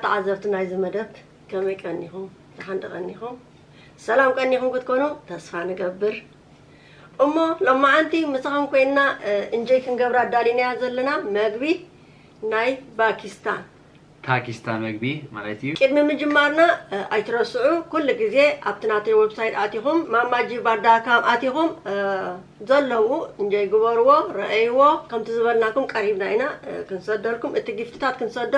ተዓዘብቲ ናይዚ መደብ ከመይ ቀኒኹም? ደሓን ዶ ቀኒኹም? ሰላም ቀኒኹም ክትኮኑ ተስፋ ንገብር። እሞ ሎማዓንቲ ምሳኹም ኮይንና፣ እ፣ እንጀይ ክንገብራ ኣዳሊናያ ዘለና መግቢ ናይ ፓኪስታን። ፓኪስታን መግቢ ማለት እዩ። ቅድሚ ምጅማርና፣ እ፣ ኣይትረስዑ፣ ኩሉ ግዜ ኣብቲ ናተይ ዌብሳይት ኣቲኹም፣ ማማጂ ባርዳካም ኣቲኹም፣ እ፣ ዘለዉ እንጀይ ግበርዎ፣ ረኣይዎ። ከምቲ ዝበልናኩም ቀሪብና ኢና፣ እ፣ ክንሰደልኩም። እቲ ጊፍትታት ክንሰዶ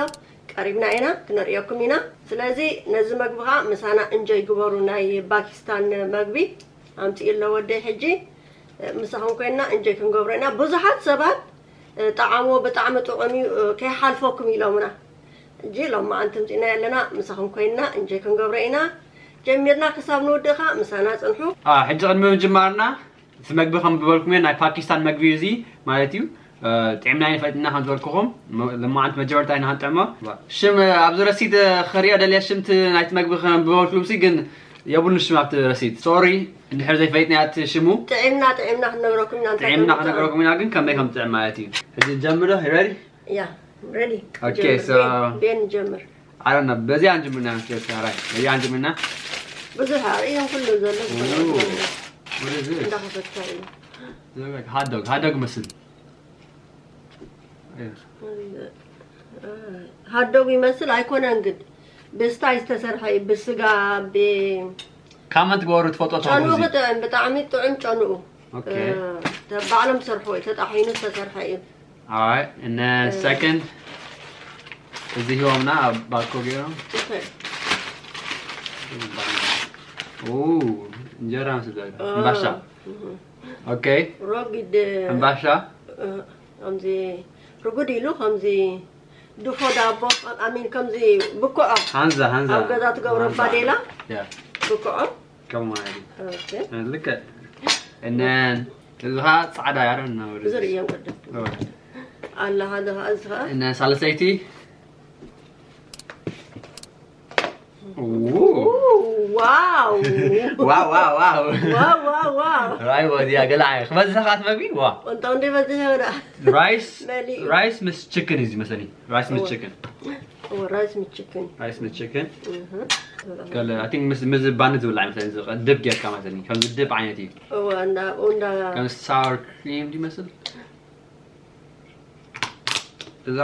ቀሪብና ኢና፣ ክነርእየኩም ኢና። ስለዚ ነዚ መግቢ ኸዓ ምሳና እንጀይ ግበሩ፣ ናይ ፓኪስታን መግቢ ኣምፅኡ ኣሎ ወደይ። ሕጂ፣ እ፣ ምሳኹም ኮይንና እንጀይ ክንገብሮ ኢና። ብዙሓት ሰባት፣ እ፣ ጠዓምዎ፣ ብጣዕሚ ጥዑም እዩ፣ እ፣ ከይሓልፈኩም ኢሎምና። ሕጂ ሎማዓንቲ ኣምፂእናዮ ኣለና፣ ምሳኹም ኮይንና እንጀይ ክንገብሮ ኢና። ጀሚርና ክሳብ ንውድእ ኸዓ ምሳና ፅንሑ። አ፣ ሕጂ ቅድሚ ምጅማርና እቲ መግቢ ከም ዝበልኩም ናይ ፓኪስታን መግቢ እዩ እዚ ማለት እዩ። እ፣ ጥዕምና ይፈጥና ከም ዝበልኩኹም ሞ-፣ ሎማዓንቲ መጀመርታ ኢና ክንጥዕሞ። ሽም፣ እ፣ ኣብዚ ረሲት፣ እ፣ ክሪኦ ደልየ ሽምቲ ናይቲ መግቢ ከም ዝበልኩምሲ ግን የብሉን ሽም ኣብቲ ረሲት። ሶሪ፣ እንድሕር ዘይፈይጥና እቲ ሽሙ። ጥዕምና፣ ጥዕምና ክንነግረኩም ኢና፣ እንታይ ጥዕምና ከም ክንነግረኩም ኢና ግን ከመይ ከም ጥዕም ማለት እዩ። ሕጂ ጀምሮ፣ ዩ ሬዲ? ያ፣ ሬዲ። ኦኬ፣ ጀምር። ሶ ቤን፣ ቤን ጀምር። I don't know። በዚኣ እንጅምርና መስለካ፣ ራይ። በዚኣ እንጅምርና። ብዙሕ ኣርእዮም ኩሉ ዘሎ፣ ብዙሕ ኦ። ኣርእዮም። What is this? እንዳኸፈትካ እዩ። Look like hot dog. Hot dog መስል። ሃዶግ ይመስል ኣይኮነን ግን ብስታይ ዝተሰርሐ እዩ፣ ብስጋ፣ ብ-፣ ካመንት ግበሩ ትፈልጦ ጨንኡ ተኾንዚ። ክጥዕም፣ ብጣዕሚ ጥዑም ጨንኡ። ኦኬ። እ፣ ተ-፣ ባዕሎም ዝሰርሕዎ እዩ፣ ተጣሒኑ ዝተሰርሐ እዩ። Alright, and then second እዚ ሂቦምና ኣብ ባኮ ገይሮም። ኦኬ። ኦ፣ እንጀራ ምስ ዳጋ። ኦ። እምባሻ። እህ። ኦኬ። ረጒድ፣ እምባሻ። እ፣ ከምዚ ርጉድ ኢሉ ከምዚ ድፎ ዳቦ፣ I mean፣ ከምዚ ብኩዖ። ሃንዛ፣ ሃንዛ። ኣብ ገዛ ትገብሮ ሃንዛ። ባዴላ። ያ። ብኩዖ። ከምኡ ማለት እዩ። ኦኬ። ልክዕ። And then፣ እዚ ኸዓ ጻዕዳ ያረ እናወደ። ዝርእዮም ቅድም። ኦ። ኣላ፣ ሓደ ኸዓ፣ እዚ ኸዓ። And then ሳልሰይቲ። ኡ። ኡ፣ ዋው። ዋው፣ ዋው፣ ዋው። ዋው፣ ዋው፣ ዋው። ራይ ወዲያ ገለ ዓይ። ክበዝሕ ኸዓ ትመግቢ? ዋ። እንታ እንደ በዝሕ ወዳ። ራይስ፣ መሊኡ። ራይስ ምስ ችክን እዩ ዝመስለኒ። ራይስ ምስ እወ። ችክን። እወ፣ ራይስ ምስ ችክን። ራይስ ምስ ችክን። እህ። ገለ፣ I think ምስ፣ ምስ ባኒ ዝብላዕ ይመስለኒ። እዚ ድብ ጌርካ መሰለኒ። ከምዚ ድብ ዓይነት እዩ። እወ፣ እንዳ፣ እንዳ ከም ሳወር ክሪም ድዩ ይመስል? እዛ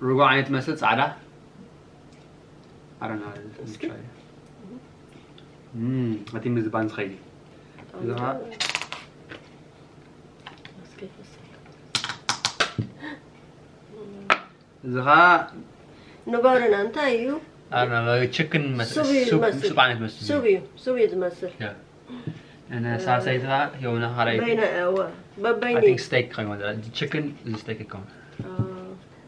ርጎ ዓይነት ትመስል ጻዕዳ። I don't know. እስኪ። እም፣ እቲ ምስ ባኒ ዝኸይድ እዩ። እዛ እስኪ፣ እስኪ። እዚ ኸዓ ንባርና እንታይ እዩ? ኣነ ችክን መስል፣ ሱብ እዩ ሱብ፣ ዝመስል። ሱብ ዓይነት መስል። ሱብ እዩ፣ ሱብ እዩ ዝመስል። ያ። እነ ሳልሳይቲ ኸዓ የውና ኻልኣይቲ። በይና፣ እወ፣ በበይኒ። I think steak ኸይኑ ችክን፣ እዚ ስቴክ ይከውን።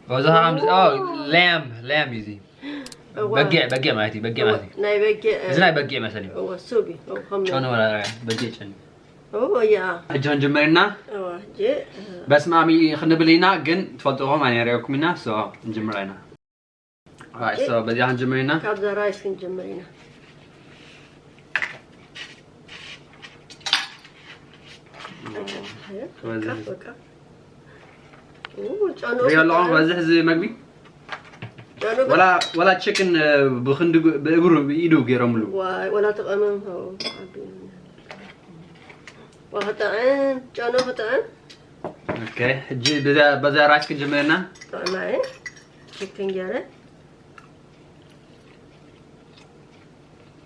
ኦ። እዚ ኸዓ ከምዚ፣ ኦ፣ ኦ። ላም፣ ላም እዩ እዚ። እወ። በጊዕ፣ በጊዕ ማለት እዩ፣ በጊዕ እወ፣ ማለት እዩ። ናይ በጊዕ፣ እዚ ናይ በጊዕ መሰል እዩ። እወ፣ ሱብ እዩ። እወ፣ ከም ጨኑ ወላ፣ በጊዕ ጨኑ። ኦ፣ ያ። ሕጂ ክንጅምር ኢና። እወ፣ ሕጂ፣ እ፣ በስማሚ ክንብል ኢና፣ ግን ትፈልጥዎ ከማን የርእየኩም ኢና። ሶ፣ ክንጅምር ኢና። Alright, ሶ፣ በዚኣ ክንጅምር ኢና። ካብዛ ራይስ ክንጅምር ኢና። ክበዝሕ። በቃ፣ በቃ። ኡ፣ ጨኑ ሪኦ ኣለኹም በቃ። ክበዝሕ እዚ መግቢ? ጨኑ በቃ። ወላ፣ ወላ ችክን፣ እ፣ ብኽንዲ ግ-፣ ብእግሩ፣ ብኢዱ ገይሮምሉ። ዋይ፣ ወላ ተቐመም፣ ኦ፣ ዓቢ። ዋ፣ ክጥዕም፣ ጨኑ ክጥዕም። ኦኬ፣ ሕጂ በዛ፣ በዛ ራይስ ክንጅምር ኢና። ጥዕም፣ ኣይ፣ ችክን ገይረ።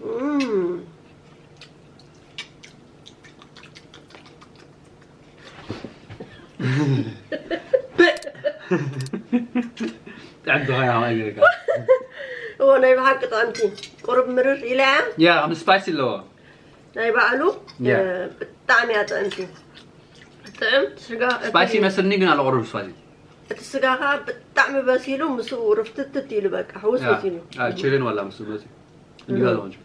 እም። ጥዕምቲ ኾይና ከማይ ጌርካ። እዎ፣ ናይ ብሓቂ ጥዕምቲ። ቁሩብ ምርር ኢላ እያ። ያ፣ ከም ስፓይሲ ኣለዎ። ናይ ባዕሉ፣ ያ። እ፣ ብጣዕሚ እያ ጥዕምቲ። ጥዕም ስጋ፣ እቲ ስፓይሲ ይመስልኒ፣ ግን ኣሎ ቁሩብ ስፓይሲ። እቲ ስጋ ኸዓ ብጣዕሚ በሲሉ፣ ምስኡ ርፍትትት ኢሉ፣ በቃ፣ ሕውስ ያ። ኢሉ። አ፣ ችክን ዋላ ምስኡ መፂ። እንዲሁ አልሆነም።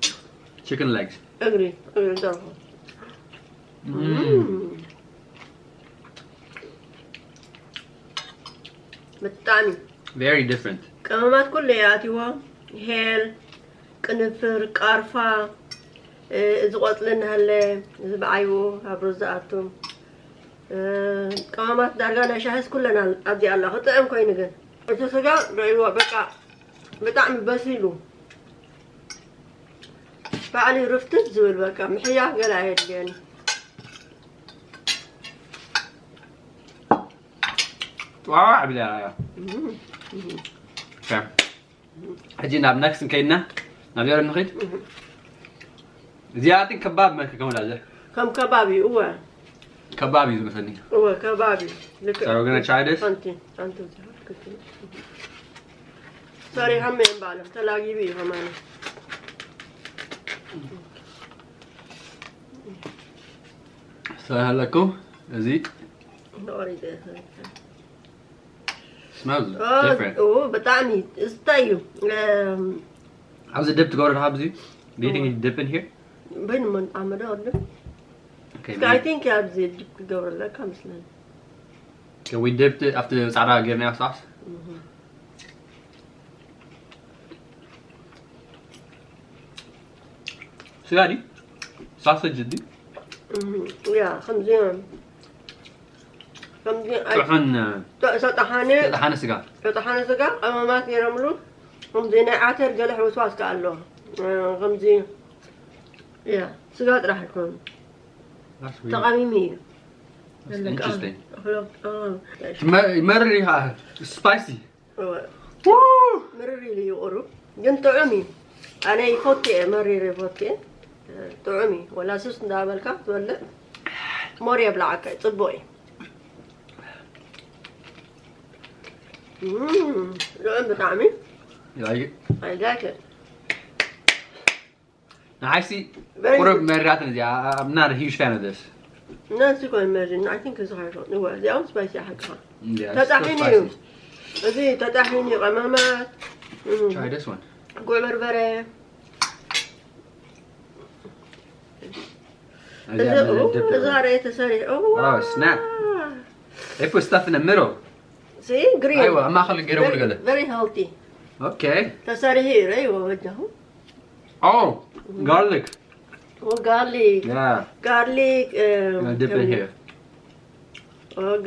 ችክን ሌግስ። እግሪ፣ እግሪ ደርሆ። እም። እም። ብጣዕሚ። Very different። ቀመማት ኩሉ እየ ኣትይዎ። ሄል፣ ቅንፍር፣ ቃርፋ፣ እ፣ እዚ ቆፅሊ እናሃለ፣ እዚ ብዓይቡ ኣብ ሩዝ ዝኣቱ። እ፣ ቀመማት ዳርጋ ናይ ሻሂስ ኩለን ኣል-፣ ኣብዚኣ ኣሎ። ክጥዕም ኮይኑ ግን። እቲ ስጋ ርእይዎ፣ በቃ። ብጣዕሚ በሲሉ ባዕሉ ርፍትት ዝብል በቃ ምሕያኽ ገለ ኣየድልየኒ። ዋው ዓቢዳ እያ። ሕጂ ናብ ነክስ እንከይድና ናብ ጀረ ንኸይድ። እዚኣ ግን ከባብ መልክ ከም ወዳዘ ከም ከባቢ እወ ከባብ እዩ ዝመስለኒ። እወ ከባቢ ልክ So we're gonna try this. ሓንቲ ሓንቲ ሰሪሖም እዮም ባዕሎም ተላጊቡ እዩ ከማኑ ሰላም ኣለኩም። እዚ ነሪደ smells different. ብጣዕሚ እንታይ እዩ ኣብዚ ድብ ትገብሮ ዲኻ ኣብዚ? Do you think you dip in here? በይኑ መን ኣመደ ወደ Okay, I think ኣብዚ ድብ ክገብረለካ መስለኒ okay, we dipped it ኣብቲ ጻዕዳ ጌርና ሳስ። ስጋ ድዩ? ሳሰጅ ድዩ? ያ ከምዚ ከምዚ ጥዑን ተጣሓነ ተጣሓነ ስጋ። ተጣሓነ ስጋ ቀመማት ገይሮምሉ ከምዚ ናይ ዓተር ገለ ሕውስዋስ ከኣ ኣለዎ ከምዚ ያ ስጋ ጥራሕ ኣይኮኑ That's weird. ተቃሚሙ እዩ That's interesting. ኣለቃ ይመርር እዩ ከዓ spicy. ምርር ኢሉ እዩ ቁሩብ ግን ጥዑም እዩ ኣነ ይፈቱ እየ መሪር ይፈቱ እየ ጥዑም እዩ ወላ ሱስ እንዳበልካ ትበልዕ ሞር የብላዓካ እዩ ፅቡቅ እዩ እም፣ ጥዑም ብጣዕሚ You like it? I like it ንዓይሲ ቁሩብ መሪራትን እዚኣ። I'm not a huge fan of this. ናንሲ ኮን መሪር I think እዚ ሃይሮ እወ እዚኦም ስፓይሲ ሓቅኻ Yeah, it's ተጣሒኑ still እዩ spicy. እዚ ተጣሒኑ እዩ ቀመማት እም፣ Try this one. ጉዕ በርበረ እዚኣ እዚ መደብ እዚ ዛሬ ተሰሪሑ Oh, snap. They put stuff in the middle. ሲ ግሪን ኣይዋ ኣብ ማእኸል ገይረምሉ ገለ። Very healthy Okay. ተሰሪሑ እዩ ረይ ወበጃሁ Oh, garlic. ጋርሊክ Yeah. ጋርሊክ Gonna dip in here.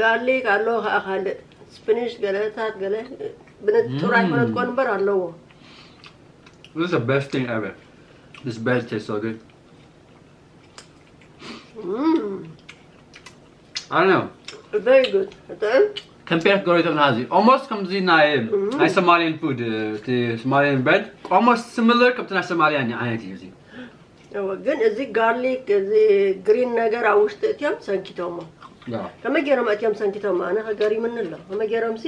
ጋርሊክ ኣለዎ ከዓ ካልእ ስፕኒሽ ገለታት ገለ ብንጹር ኣይኮነት ኮን እምበር ኣለዎ This is the best thing ever. This bread tastes so good. Mm, I don't know. very good እጥዕም Compare to Gorita Nazi. Almost comes in ናይ Mhm. ናይ Somalian food. Uh, the Somalian bread. Almost similar ከምቲ ናይ Somalian ዓይነት እዩ እዚ. እወ፣ ግን እዚ ጋርሊክ እዚ ግሪን ነገር ኣብ ውሽጢ እትዮም ሰንኪቶሞ Yeah. ከመይ ገይሮም እትዮም ሰንኪቶሞ ኣነ ከገሪምኒ ኣሎ ከመይ ገይሮም ሲ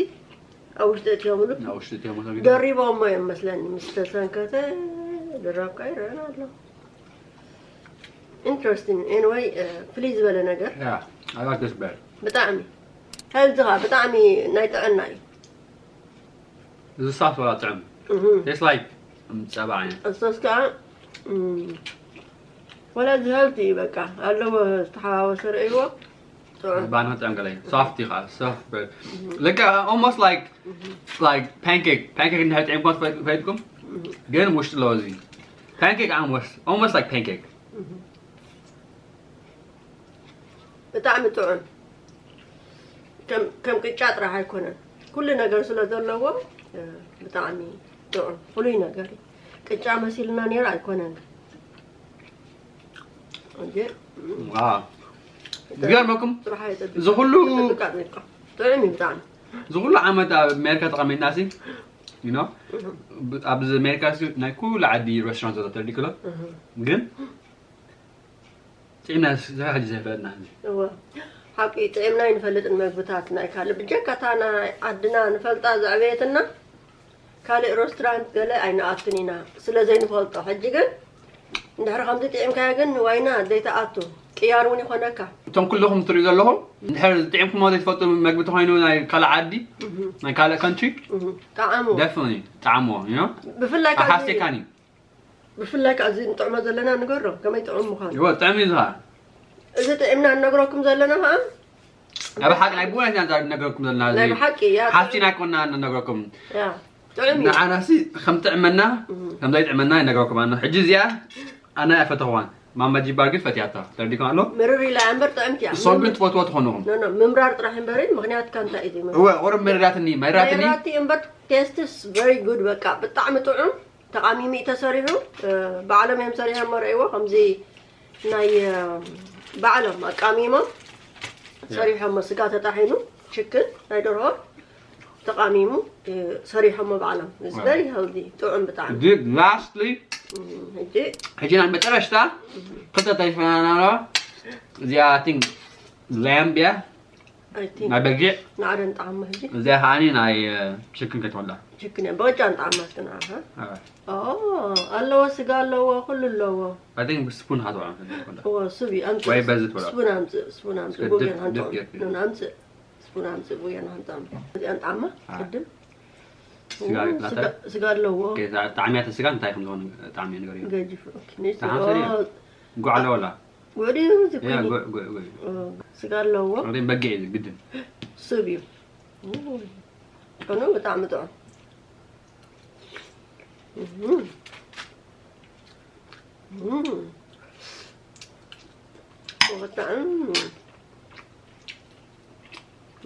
ኣብ ውሽጢ እትዮምሉ Now should you want to ደሪቦሞ እዮም መስለኒ ምስ ተሰንከተ ድራብካ ይረአን ኣሎ ኢንትረስቲንግ ኤንወይ ፍልይ ዝበለ ነገር Yeah, I like this bread. ብጣዕሚ ሄልዚ ኸዓ ብጣዕሚ ናይ ጥዕና እዩ This is sauce what I'm እህም። Tastes like um, ጸባ ዓይነት. እሶስ ከዓ እም፣ ወላ እዚ ሄልዚ እዩ በቃ ኣለዎ ዝተሓዋወሰ ርእይዎ ጥዑም ባና ጥዑም ገለ soft እዩ ከዓ soft bread. Like uh, almost like like pancake. Pancake እንድሕር ጥዒምኩም ትፈልጡ ፈይድኩም ግን ውሽጢ ኣለዎ እዚ pancake almost almost like pancake. ብጣዕሚ ጥዑም ከም- ከም ቅጫ ጥራሕ ኣይኮነን ኩሉ ነገር ስለ ዘለዎ እ፣ ብጣዕሚ ጥዑም ፍሉይ ነገር እዩ ቅጫ መሲልና ነይሩ ኣይኮነን እንጂ Wow. ዝገርመኩም ስራሕ የፀብቅ እዚ ኩሉ ጥቃ ጥቃ ጥዑም እዩ ብጣዕሚ እዚ ኩሉ ዓመት ኣብ ኣሜሪካ ተቐሚጥና ሲ you know ብ- ኣብዚ ኣሜሪካ ሲ ናይ ኩሉ ዓዲ restaurant ዘሎ ተረዲእክሎ ግን ጥዕና ሕጂ ዘይፈለጥና ሕጂ እወ ሓቂ ጥዕምና ይንፈልጥን መግብታት ናይ ካልእ ብጀካታ ናይ ዓድና ንፈልጣ ዘዕበየትና ካልእ ሬስቶራንት ገለ ኣይንኣትን ኢና ስለ ዘይንፈልጦ ሕጂ ግን እንድሕር ከምዚ ጥዒምካዮ ግን ዋይና ዘይተኣቱ ቅያር እውን ይኾነካ እቶም ኩልኹም ትሪኡ ዘለኹም እንድሕር ጥዒምኩሞ ዘይትፈልጡ መግቢ ተኾይኑ ናይ ካልእ ዓዲ ናይ ካልእ country ጣዕሙ definitely ጣዕምዎ you know ብፍላይ ከዓ እዚ- ኣሓስቴካን እዩ ብፍላይ ከዓ እዚ ንጥዕሞ ዘለና ንገሮ ከመይ ጥዑም ምዃኑ ይወ ጥዕም እዩ ዝኻ እዚ ጥዕምና ንነግረኩም ዘለና ከዓ ኣብ ሓቂ ናይ ብእውነት ኢና ንነግረኩም ዘለና እዚ ናይ ብሓቂ እያ ሓፍቲ ናይ ኮና ንነግረኩም ያ ጥዑም እዩ ንዓናሲ ከም ጥዕመና ከም ዘይጥዕመና ይነግረኩም ኣነ ሕጂ እዚኣ ኣነ ኣይፈተኽዋን ማማ ጂባር ግን ፈትያታ። ተረዲኩም ኣሎ? ምርር ኢላ እምበር ጥዕምቲ እያ። እሶም ግን ትፈትዎ ትኾንኹም። ኖ ኖ፣ ምምራር ጥራሕ እምበሪ፣ ምኽንያት ካንታ እዩ ዘይመ- እወ፣ ቁሩብ መሪራትኒ፣ መሪራትኒ። ራቲ እምበር tastes very good። በቃ ብጣዕሚ ጥዑም፣ ተቃሚሙ እዩ ተሰሪሑ። እ፣ ባዕሎም እዮም ሰሪሖም፣ ረእይዎ ከምዚ ናይ፣ እ፣ ባዕሎም ኣቃሚሞም ሰሪሖም፣ ስጋ ተጣሒኑ፣ ችክን ናይ ደርሆ ተቃሚሙ፣ እ፣ ሰሪሖሞ ባዕሎም። It's very healthy፣ ጥዑም ብጣዕሚ። Dude, lastly እም፣ ሕጂ ሕጂ ናብ መጨረሽታ ክልተ ተሪፈና ኣሎ። እዚኣ I think lamb እያ፣ I think ናይ በጊዕ። ንዓደን ጣዕማ ሕጂ እዚኣ ከዓኒ ናይ እ፣ ችክን ክትወላ። ችክን እያ፣ በወጫን ጣዕማ እስኪ ንዓ፣ ሃ? ኣይ። ኦ፣ ኣለዎ፣ ስጋ ኣለዎ፣ ኩሉ ኣለዎ። I think ስፑን ሃትዋ ክትወላ። እዎ፣ ሱብ እዩ፣ ኣምጽእ። ወይ በዚ ትበላ። ስፑን ኣምጽእ፣ ስፑን ኣምጽእ፣ እስከ ጉግል ድፍ- ሃንጣም። ድፍ ጌርክ። ኑን ኣምጽእ፣ ስፑን ኣምጽእ፣ ጉግል ሃንጣም። እዚኣን ጣዕማ፣ ኣይ። ቅድም። ስጋ ኦ፣ ይብላታ። ስጋ- ስጋ ኣለዎ። ኦኬ፣ እዛ ጣዕሚያ እቲ ስጋ እንታይ ከም ዝኾነ ጣዕሚ ነገር እዩ። ገጅፍ፣ ኦኬ። ነይሱ፣ ጣዕሚ ስጋ ኦ፣ ጉዕ ኣለዎ ላ? ጉዕ ድዩ፣ እዚ ያ፣ ኩኒ? ጉዕ፣ ጉዕ፣ ጉዕ። ኦ፣ ስጋ ኣለዎ። ወደ በጊዕ እዩ ግድን። ሱብ እዩ። ኦ፣ ጥዑም፣ ብጣዕሚ ጥዑም። እም። እም። ብጣዕሚ፣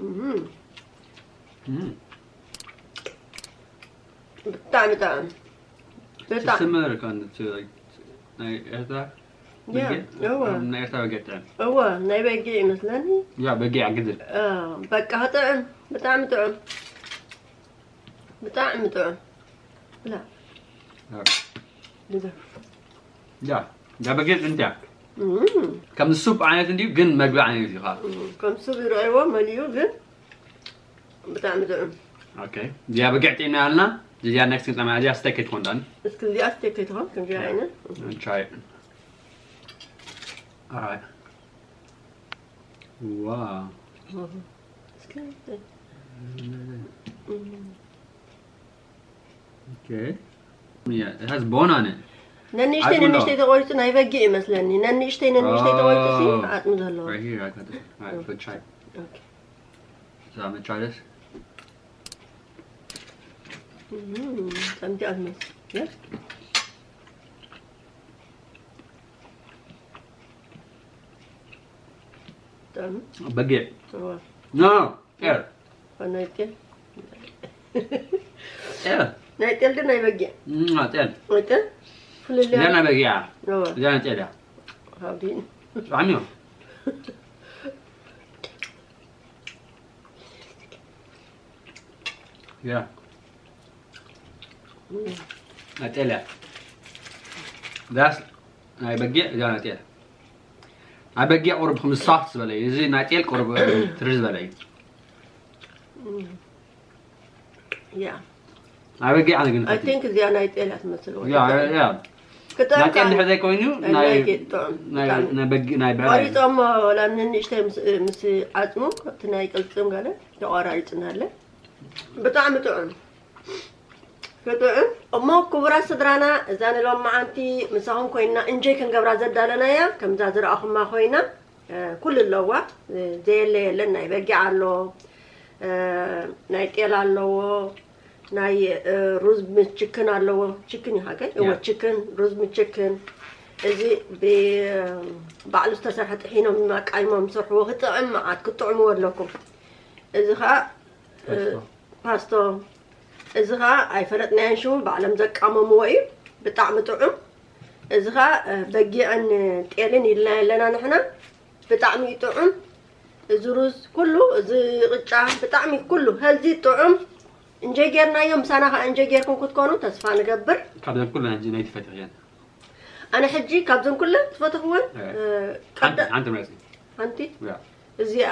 እም። እም። ብጣዕሚ ጥዑም። ብጣዕሚ። Similar kind of to, like, ናይ ኤርትራ ያ፣ በጊዕ? እወ። ናይ ኤርትራ በጊዕ ጥዕም። እወ፣ ናይ በጊዕ ይመስለኒ። ያ፣ በጊዕ ግድን። አ፣ በቃ ጥዑም፣ ብጣዕሚ ጥዑም። ብጣዕሚ ጥዑም። ብላ። ያ። ድገፍ። ያ፣ ያ በጊዕ ጥዕምቲ እያ። እም፣ ከም ሱፕ ዓይነት እንድዩ፣ ግን መግቢ ዓይነት እዩ ከዓ። እም፣ ከም ሱብ ይረኣይዎ መሊኡ፣ ግን ብጣዕሚ ጥዑም። ኦኬ። እዚኣ በጊዕ ጥዒምና ያልና፣ እዚኣ ኔክስት ክንጠማ፣ እዚኣ ስቴክ ክትኮን ዳኒ። እስኪ እዚኣ ስቴክ ከይትኾን፣ ከምዚኣ ዓይነት። Try it. Alright. Wow. እስኪ፣ እም። Okay. Yeah, it has bone on it. ነንእሽተይ ዓጽሚ ኣለዎ። ነንእሽተይ ተቆሪጹ ናይ በጊዕ ይመስለኒ። ነንእሽተይ ነንእሽተይ ተቆሪጹ ሲ Oh. ዓጽሚ ዘለዎ። Right here, I got this one. Alright, let's try. ኦኬ። So I'm gonna try this. እም፣ ጠምቲ ኣልመስ። Yes። ጠም። በጊዕ። እዋ። No, ጤል። ናይ ጤል። ጤል። ናይ ጤል ግን ናይ በጊዕ። Mm, ጤል። ናይ ጤል። ፍልልያ። እዚኣ ናይ በጊዕ እያ። እዋ። እዚኣ ናይ ጤል እያ። ሃብዲን። ጥዑም እዩ። Yeah. ናይ ጤል እያ። ዳስ ናይ በጊዕ፣ እዛ ናይ ጤል። ናይ በጊዕ ቁሩብ ከም ሶፍት ዝበለ እዩ። እዚ ናይ ጤል ቁሩብ ትሪ ዝበለ እዩ። ያ። ናይ በጊዕ ኣነ ግን I think እዚኣ ናይ ጤል እያ ትመስል። ያ፣ ያ። ክጥዕም ናይ ጤል ከኣ ድሕር ዘይኮይኑ ናይ ናይ ናይ ጌጥ ጥዑም። ናይ ብጣዕሚ። ናይ በጊዕ ናይ ብዕራይ። ቆሪጾሞ ወላ ንንእሽተይ ምስ ምስ ዓጽሙ እቲ ናይ ቅልጽም ገለ ተቆራሪጽና ኣለ። ብጣዕሚ ጥዑም። ክጥዑም። እሞ ክቡራት ስድራና፣ እዛ ንሎማዓንቲ ምሳኹም ኮይና እንጆይ ክንገብራ ዘዳለናያ፣ ከምዛ ዝረኣኹማ ኮይና፣ እ፣ ኩሉ ኣለዋ። እ፣ ዘየለ የለን። ናይ በጊዕ ኣሎ፣ እ፣ ናይ ጤል ኣለዎ፣ ናይ፣ እ፣ ሩዝ ምስ ችክን ኣለዎ። ችክን እዩ ሃገር? እወ፣ ያ። ችክን፣ ሩዝ ምስ ችክን። እዚ ብ-፣ ባዕሉ ዝተሰርሐ ጥሒኖም ኣቃይሞም ዝሰርሕዎ ክጥዕም መዓት ክትጥዕምዎ ኣለኩም። እዚ ኸዓ፣ እ፣ ፓስቶ። ፓስቶ። እዚ ኸዓ ኣይፈለጥናዮን ሽሙ፣ ባዕሎም ዘቃመምዎ እዩ። ብጣዕሚ ጥዑም። እዚ ኸዓ፣ እ፣ በጊዕን ጤልን ኢልና ኣለና ንሕና። ብጣዕሚ እዩ ጥዑም። እዚ ሩዝ ኩሉ፣ እዚ ቅጫ ብጣዕሚ ኩሉ ሄልዚ ጥዑም። እንጆይ ጌርናዮ፣ ምሳና ኸዓ እንጆይ ጌርኩም ክትኮኑ ተስፋ ንገብር። ካብዘን ኩለን ሕጂ ናይ ትፈትሕየን? ኣነ ሕጂ ካብዘን ኩለን ዝፈተኽወን፣ እ። እ፣ ሓንቲ ቀዳ-፣ ሓንቲ ምረጺ። ሓንቲ ያ። እዚኣ።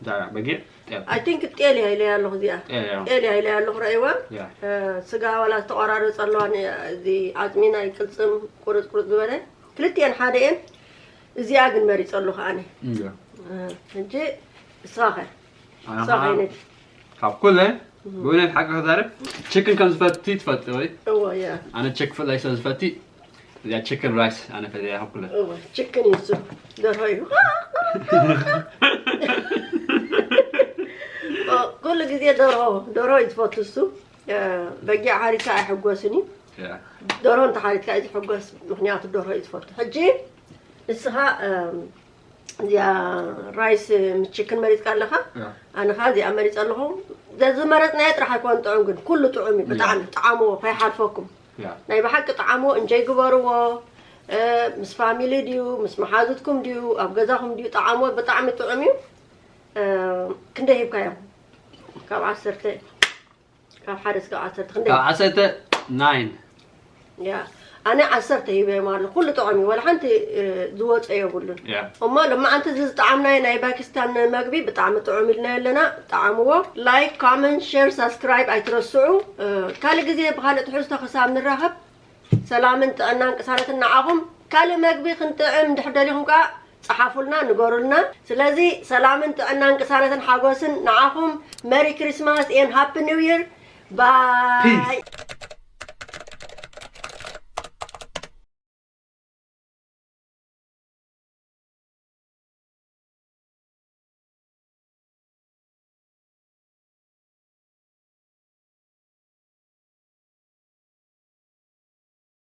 እዛ በጊዕ ጤል። I think ጤል እያ ኢለያ ኣለኹ እዚኣ። ጤል እያ። ጤል እያ ኢለያ ኣለኹ፣ ረእይዋ። ያ። እ፣ ስጋ ዋላ ዝተቆራረጸ ኣለዋ፣ ን-፣ እዚ ዓጽሚ ናይ ቅልጽም ቁርጽ ቁርጽ ዝበለ። ክልቲኤን ሓደ እየን። እዚኣ ግን መሪጸ ኣለኹ ኣነ። እያ። እ፣ ሕጂ ንስኻ ኸ? ኣነ ንስኻ ኸዓ ከ ዓይነት? ካብ ኩለን ብእውነት ሓቂ ክዛረብ ችክን ከም ዝፈቲ ትፈልጢ ወይ? እወ፣ ያ። ኣነ ችክ ፍላይ ስለ ዝፈቲ እዚኣ ችክን ራይስ ኣነ ፈትያ ካብ ኩለን። እወ፣ ችክን እዩ እሱ። ደርሆ እዩ። ኦ፣ ኩሉ ግዜ ደርሆ፣ ደርሆ እዩ ዝፈቱ እሱ። እ፣ በጊዕ ሓሪድካ ኣይሕጎስን እዩ። ያ። ደርሆ እንተሓሪድካ እዩ ዝሕጎስ፣ ምኽንያቱ ደርሆ እዩ ዝፈቱ። ሕጂ ንስኻ እዚኣ rice ምችክን መሪፅካ ኣለኻ። ኣነ ኸዓ እዚኣ መሪፀ ኣለኹ። ዝመረፅናዮ ጥራሕ ኣይኮን ጥዑም፣ ግን ኩሉ ጥዑም እዩ። ብጣዕሚ ጣዓምዎ፣ ከይሓልፈኩም። ናይ ብሓቂ ጣዓምዎ፣ እንጆይ ግበርዎ። ምስ ፋሚሊ ድዩ፣ ምስ መሓዙትኩም ድዩ፣ ኣብ ገዛኹም ድዩ፣ ጣዓምዎ። ብጣዕሚ ጥዑም እዩ። ክንደይ ሂብካዮም? ካብ ዓሰርተ ካብ ሓደ እስካብ ዓሰርተ ክንደይ? ካብ ዓሰርተ፣ ናይን። ያ ኣነ ዓሰርተ ሂበዮም ኣሎ። ኩሉ ጥዑም እዩ፣ ዋላ ሓንቲ ዝወፀ የብሉን። እሞ ሎማዓንቲ እዚ ዝጠዓምናዮ ናይ ፓኪስታን መግቢ ብጣዕሚ ጥዑም ኢልናዮ ኣለና። ጠዓምዎ። Like, comment, share, subscribe ኣይትረስዑ። ካልእ ግዜ ብኻልእ ትሕዝቶ ክሳብ ንራኸብ ሰላምን ጥዕናን ቅሳነትን ንዓኹም። ካልእ መግቢ ክንጥዕም እንድሕር ደሊኹም ከዓ ፀሓፉልና፣ ንገሩልና። ስለዚ ሰላምን ጥዕናን ቅሳነትን ሓጎስን ንዓኹም። Merry Christmas and Happy New Year። ባይ።